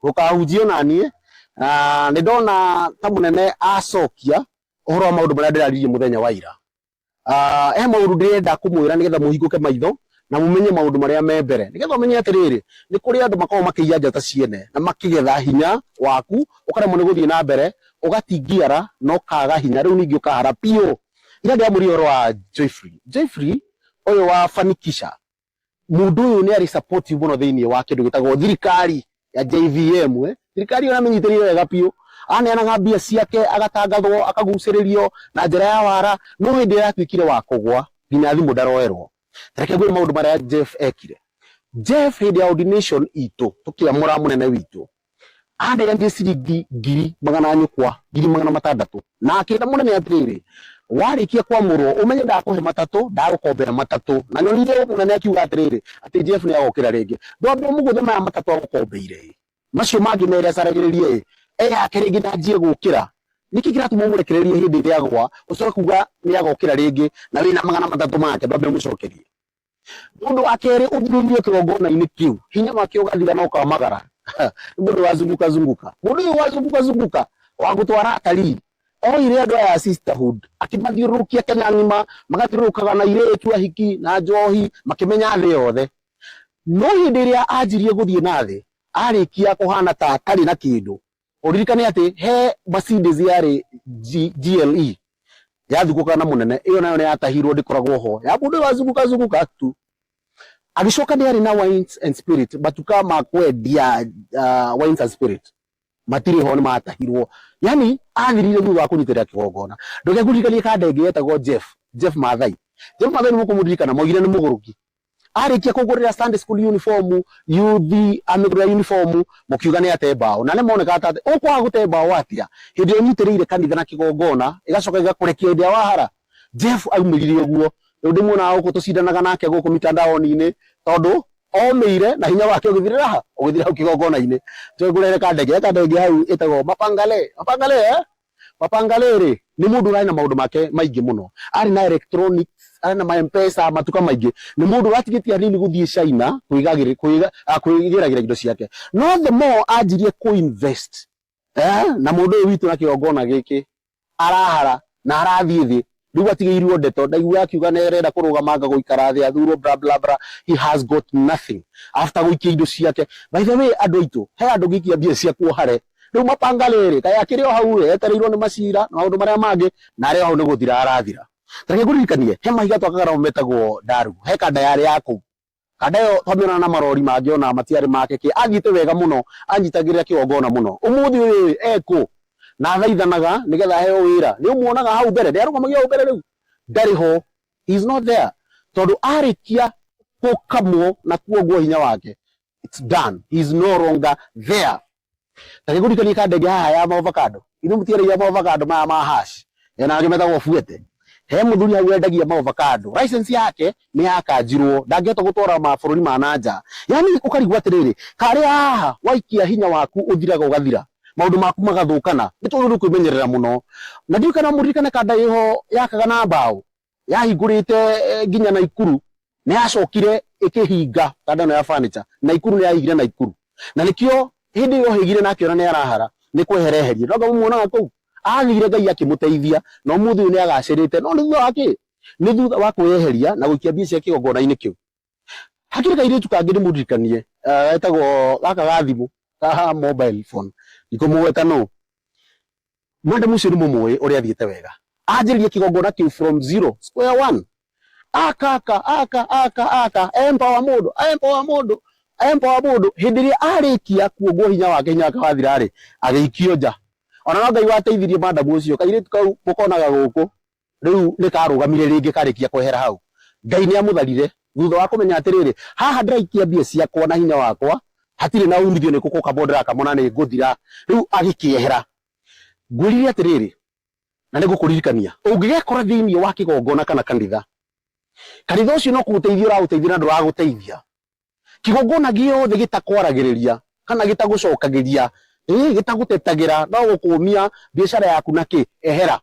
Ndũkahunjie na niĩ na nĩ ndona ta mũnene acokia ũhoro wa maũndũ marĩa ndĩraririe mũthenya wa ira. He maũndũ ndĩrenda kũmwĩra nĩgetha mũhingũke maitho na mũmenye maũndũ marĩa me mbere, nĩgetha ũmenye atĩrĩrĩ, nĩ kũrĩ andũ makoragwo makĩiya njata ciene na makĩgetha hinya waku, ũkaremwo nĩ gũthiĩ na mbere, ũgatingiara na ũkaga hinya, rĩu ningĩ ũkahara biũ. Ira ndĩramwĩrire ũhoro wa Joyfrey. Joyfrey ũyũ wa Fanikisha Mũndũ ũyũ nĩ arĩ supportive mũno thĩinĩ wa kĩndũ gĩtagwo thirikari ya JVM. Eh? Thirikari ĩyo amĩnyitĩrĩire wega biũ, aneanaga mbia ciake, agatangathwo, akagucĩrĩrio na njĩra ya wara, no hĩndĩ ĩrĩa atuĩkire wa kũgwa, nginya thimũ ndaroerwo. Reke ngwĩre maũndũ marĩa Jeff ekire. Jeff hĩndĩ ya ordination itũ, tũkĩamũra mũnene witũ, aneanire ciringi 600,000, 600,000, na akĩra mũnene atĩrĩrĩ, warĩkia kwamũrwo ũmenye ndakũhe matatũ, ndagũkombera matatũ. Na nyonire mũnene akiuga atĩrĩrĩ, atĩ Jeff nĩ agokĩra rĩngĩ. Ndwambe ũmũgũthe maya matatũ agũkombeire ĩ, macio mangĩ mere acaragĩrĩrie ĩ, eyake rĩngĩ na anjie gũkĩra. Nĩkĩ kĩratũma ũmũrekererie hĩndĩ ĩrĩa agwa, ũcoke kuga nĩ agokĩra rĩngĩ na wĩna 300 make, ndwambe ũmũcokerie. Mũndũ wa kerĩ ũthurĩrire kĩgongona-inĩ kĩu, hinya wake ũgathira na ũkamagara. Nĩ mũndũ wa zunguka zunguka. Mũndũ ũyũ wa zunguka zunguka wa gũtwara atalii oire andũ aya a sisterhood akĩmathiũrũrũkia Kenya ng'ima, magathiũrũrũkaga na airĩtu ahiki na njohi makĩmenya thĩ yothe. No hĩndĩ ĩrĩa anjirie gũthiĩ na thĩ, arĩkia kũhana ta atarĩ na kĩndũ, Ũririkane atĩ he Mercedes yarĩ GLE yathugũkaga na mũnene, ĩyo nayo nĩ yatahirwo ndĩkoragwo ho, ya mũndũ ũyũ wazunguka zunguka tu. Agĩcoka nĩ arĩ na wines and spirit, matuka ma kwendia wines and spirit matirĩ ho, nĩ matahirwo. Yani athirire thutha wa kũnyitĩrĩra kĩgongona. Ndũkekuririkanie kanda ĩngĩ yetagwo Jeff, Jeff Mathai. Jeff Mathai nĩ mũkũmũririkana, maugire nĩ mũgũrũki. Arĩkia kũgũrĩra Sunday school uniform, youth amĩgũrĩra uniform, mũkiuga nĩ ate mbaũ. Na nĩ monekaga ta ũkwaga gũte mbaũ atĩa hĩndĩ ĩrĩa ũnyitĩrĩire kanitha na kĩgongona ĩgacoka ĩgakũrekia hĩndĩ ĩrĩa wahara. Jeff aumĩrire ũguo. Rĩu ndĩmuonaga gũkũ tũcindanaga nake gũkũ mitandaoni-inĩ tondũ omĩire na hinya wake ũgĩthirĩra ha? Ũgĩthirĩra hau kĩgongona-inĩ. Njoke ngũrehere kandege, he kandege hau ĩtagwo Mapangale. Mapangale eh? Mapangale rĩ, nĩ mũndũ ũrarĩ na maũndũ make maingĩ mũno. Arĩ na electronics, arĩ na ma M-Pesa, matuka maingĩ. Nĩ mũndũ ũratigĩtie hanini gũthiĩ China kwĩgĩragĩra indo ciake. No the more anjirie kũ invest eh, na mũndũ ũyũ witũ na kĩgongona gĩkĩ, arahara na arathiĩ thĩ. Rĩu atigĩirwo ndeto, ndaiguaga akiuga nĩ arenda kũrũgama anga gũikara thĩ athurwo bla bla bla. He has got nothing after gũikia indo ciake. By the way andũ aitũ, he andũ ũngĩikia mbia ciaku ũhare. Rĩu mapanga rĩrĩ, kaĩ akĩrĩ o hau ĩ, etereirwo nĩ macira na maũndũ marĩa mangĩ, na arĩ o hau nĩ gũthira arathira. Ta reke ngũririkanie, he mahiga twakaga namo metagwo ndaru, he kanda yarĩ ya kũu. Kanda ĩyo twamĩonaga na marori mangĩ ona matiarĩ make kĩ, athiĩte wega mũno, anyitagĩrĩra kĩgongona mũno. Ũmũthĩ ũyũ ĩ, e kũ? Na athaithanaga nĩgetha aheo wĩra. Nĩ ũmuonaga hau mbere? Nĩ arũgamagia hau mbere rĩu? Ndarĩ ho. He is not there. Tondũ arĩkia gũkamwo na kuongwo hinya wake, it's done. He is no longer there. Ta gĩkũririkanie kanda ĩngĩ haha ya maovacado. Ithuĩ mũtiarĩire maovacado maya ma hash. Ena angĩ metagwo fuete. He mũthuri hau wendagia maovacado. License yake nĩ yakanjirwo. Ndangĩhota gũtwara mabũrũri ma na nja. Yaani ũkarigwo atĩrĩrĩ, karĩ haha waikia hinya waku ũthiraga ũgathira. Maũndũ maku magathũkana. Nĩ tondũ nĩ kwĩmenyerera mũno. Na ndiũĩ kana mũririkane kanda ĩho yakaga na mbaũ. Yahingũrĩte nginya Naikuru. Nĩ yacokire ĩkĩhinga kanda ĩno ya furniture. Naikuru nĩ yahingire Naikuru. Na nĩkĩo hĩndĩ ĩyo ohĩgire na akĩona nĩ arahara, nĩ kwehera eherire. No anga mũmuonaga kũu? Athire Ngai akĩmũteithia na ũmũthĩ ũyũ nĩ agacĩrĩte. No nĩ thutha wa kĩ? Nĩ thutha wa kwĩyeheria na gũikia mbia ciake kĩgongona-inĩ kĩu. Hakĩrĩ kairĩtu kangĩ ndĩmũririkanie, getagwo gaka ga thimũ, ka mobile phone, ndikũmũgweta nũ. Madam ũcio nĩ mũmũĩ ũrĩa athiĩte wega. Anjĩrĩria kĩgongona kĩu from zero, square one. Aka aka aka aka aka empower mũndũ, empower mũndũ, empower mũndũ. Hĩndĩ ĩrĩa arĩkia kuongwo hinya wake, hinya wake wathira rĩ, agĩikio nja. Ona no Ngai wateithirie madam ũcio, kairĩtu kau mũkonaga gũkũ, rĩu nĩ karũgamire rĩngĩ karĩkia kwehera hau. Ngai nĩ amũtharire thutha wa kũmenya atĩrĩrĩ, haha ndĩraikia mbia ciakwa na hinya wakwa, hatirĩ na umithio, nĩ gũkamwo ndĩrakamwo na nĩ ngũthira. Rĩu agĩkĩehera. Ngwĩrire atĩrĩrĩ, na nĩ ngũkũririkania, ũngĩgekora thĩinĩ wa kĩgongona kana kanitha, kanitha ũcio no kũgũteithia ũragũteithia na ndũragũteithia. Kĩgongona gĩothe gĩtakwaragĩrĩria kana gĩtagũcokagĩria, gĩtagũtetagĩra, no gũkũmia biacara yaku na kĩ, ehera.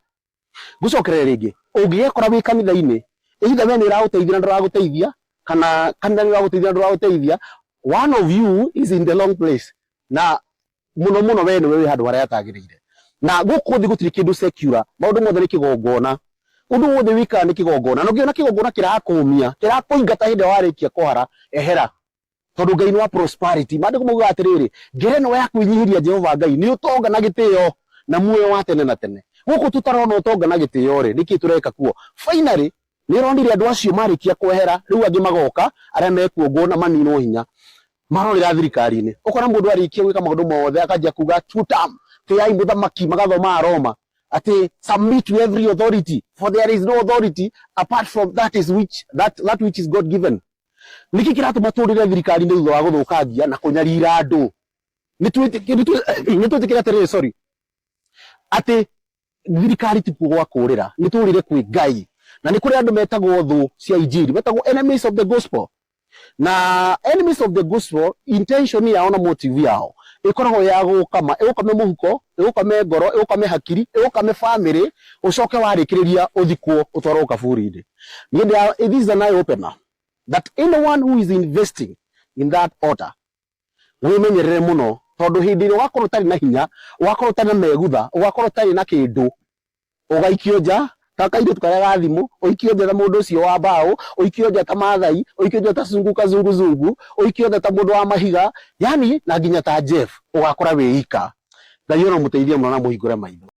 Ngũcokerere rĩngĩ, ũngĩgekora wĩ kanitha-inĩ, either we nĩ ũragũteithia na ndũragũteithia, kana kanitha nĩ ũragũteithia na ndũragũteithia, one of you is in the wrong place. Na Muno muno we niwe wi handu haria hatagiriire, na guku thi gutiri kindu secular. Maundu mothe ni kigongona, undu wothe wikaga ni kigongona, na ungiona kigongona kirakumia, kirakuingata hindi warikia kuhara, ehera, tondu Ngai ni wa prosperity. Maandiko maugaga atiriri, ngerenwa ya kwinyihiria Jehova Ngai ni utonga na gitio na muoyo wa tene na tene. Guku tutarona utonga na gitio ri, niki tureka kuo? Finally ni ronire andu acio marikia kwehera, riu angi magoka aria mekuongwo na maninwo hinya marorera thirikari-ini. Ukona mundu arikia gwika maundu mothe akanjia kuga two term, tiai muthamaki, magathoma Roma ati submit to every authority, for there is no authority apart from that is which that, that which is God given. Niki kiratuma turire thirikari-ini thutha wa guthukangia na kunyarira andu? Ni twĩtĩkĩre atĩrĩrĩ, sorry, atĩ thirikari ti kuo gwa kũrĩra, nĩ tũrĩre kwĩ Ngai. Na nĩ kũrĩ andũ metagwo thũ cia injiri, metagwo enemies of the gospel. Na enemies of the gospel, intention yao na motive yao ĩkoragwo ya gũkama, ĩgũkame mũhuko, ĩgũkame ngoro, ĩgũkame hakiri, ĩgũkame family, ũcoke warĩkĩrĩria ũthikwo, ũtwarwo kaburi-inĩ. Niĩ this is an eye opener that anyone who is investing in that order, wĩmenyerere mũno, tondũ hĩndĩ ĩrĩa ũgakorwo ũtarĩ na hinya, ũgakorwo ũtarĩ na megutha, ũgakorwo ũtarĩ na kĩndũ, ũgaikio nja ta kairĩtu karĩa ga thimũ, ũikio nja ta mũndũ ũcio wa mbaũ, ũikio nja ta Maathai, ũikio nja ta sunguka zunguzungu, ũikio nja ta mũndũ wa mahiga, yani na nginya ta Jeff, ũgakora wĩ ika. Ngai ona mũteithie mũno na mũhingũre maitho.